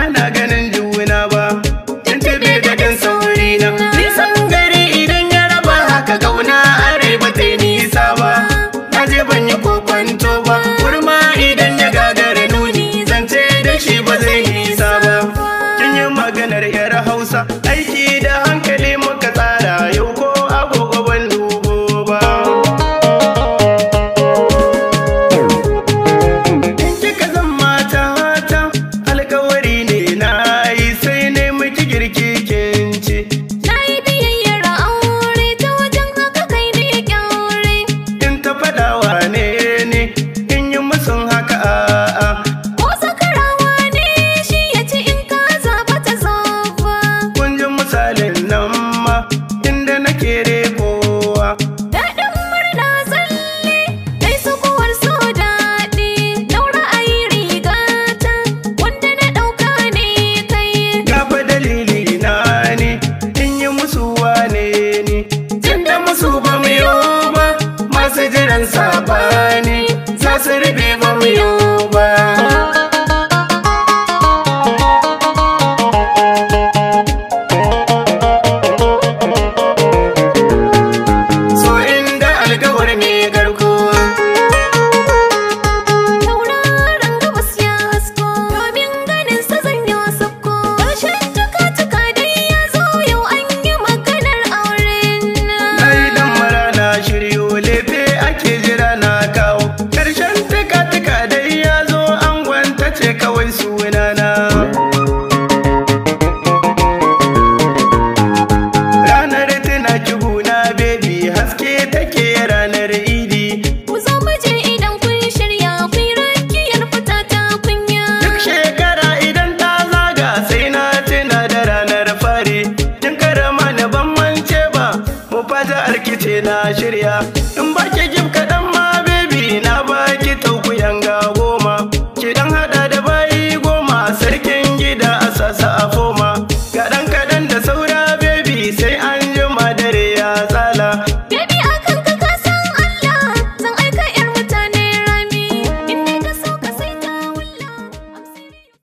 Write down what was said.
ana ganin juna ba. Tuntube da dan sauri na, nisan gari idan ya raba haka kauna arai ba ta yi nisa ba. Na je ban yi kokwanto ba, kurma idan ya gagara nuni zance da shi ba zai nisa ba. Kin yi maganar yar Hausa, aiki da hankali muka tsara yau ko agogo ban dubo ba. In kika zan mata hata, alkawari ne na yi sai ne miki girki kin ci. Na yi biyayyar aure ta wajen haka kai ne kyaure. In ta faɗa wane ne, in yi musun haka a'a. Ko sakarawa ne shi ya ci in ka zaba ta zaba. Kun ji misalin nan ma, inda nake rekowa. Daɗin murna tsalle, dai sukuwar so daɗi. Daura ayi rigata, wanda na ɗauka ne kai. Gafa dalili na ne, in yi musu wane ne. Tunda musu ba mu yo ba, masu jiran sabani, za su rube ba mu yo ba. So inda alkawar ne garko. Tauraron gabas ya hasko, domin ganin sa zan yi sabko. Ƙarshen tuka-tuka dai ya zo yau an yi maganar auren nan. Na yi dan mara na shiryo lefe ake jira na kawo. Karshen tuka-tuka dai ya zo angon ta ce kawai sunana. Ranar tana kiguna baby haske take ranar idi. Ku zo mu je idan kun shirya, ku yi rakiyar fita ta kunya. Duk shekara idan ta zaga sai na tuna da ranar fari. Kin karama na ban mance ba, mu fata arkice na shirya. In ba ki gif kaɗan ma baby na ba